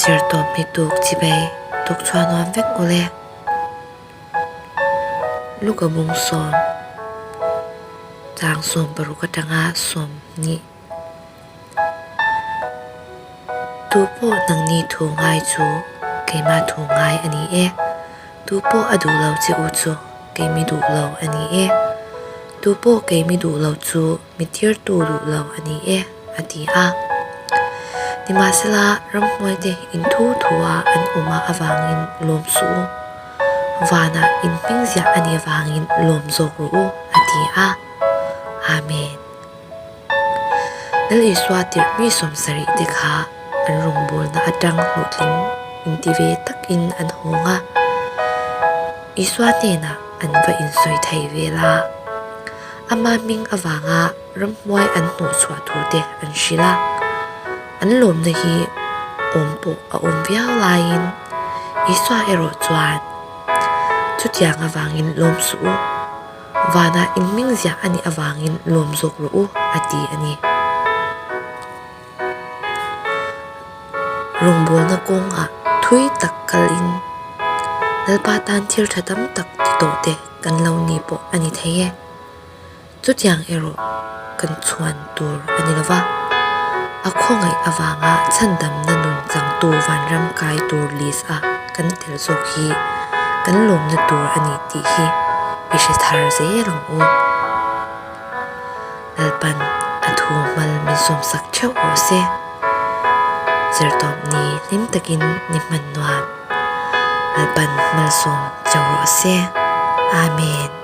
Zirtawpni tuk chibei tuk chhuah nuam vek ule. Luka bung sawm chang 16 atanga 20. Tu pawh nangni thu ngai chu keimah thu ngai a ni e. Tu pawh a duh lo che u chu keimi duh lo a ni e. Tu pawh keimi duh lo chu mi tirtu duh lo a ni e, a ti a. Nimahsela, ramhnuaite in thu thua an awm a avangin lawm suh u. Vanah in hming ziah a nih avangin lawm zawk rawh u, a ti a. Amen. Lal Isua tirh mi 70 te kha an rawngbawlna atang hlawhtling inti ve takin an hawng a. Isua hnenah an va insawi thei vel a. Ama hming avanga ramhnuai an hnawhchhuah thu te an hrilh a, an lawmna hi awm pawh a awm viau laiin Isua erawh chuan, Chutiang avangin lawm suh u, vanah in hming ziah a nih avangin lawm zawk rawh u, a ti a ni. Rawngbawlna kawngah thui tak kalin Lalpa tan thil tha tam tak ti tawh te kan lo ni pawh a ni thei e. Chutiang erawh kan chhuan tur a ni lova, a khawngaih avanga chhandamna nun changtu vanram kai tur list a kan tel zawk hi kan lawmna tur a ni tih hi i hre thar zel ang u. Lalpan a thu hmal min sawmsak theuh rawh se. Zirtawp ni hlim takin ni hman nuam. Lalpan hmalsawm cheu rawh se. Amen.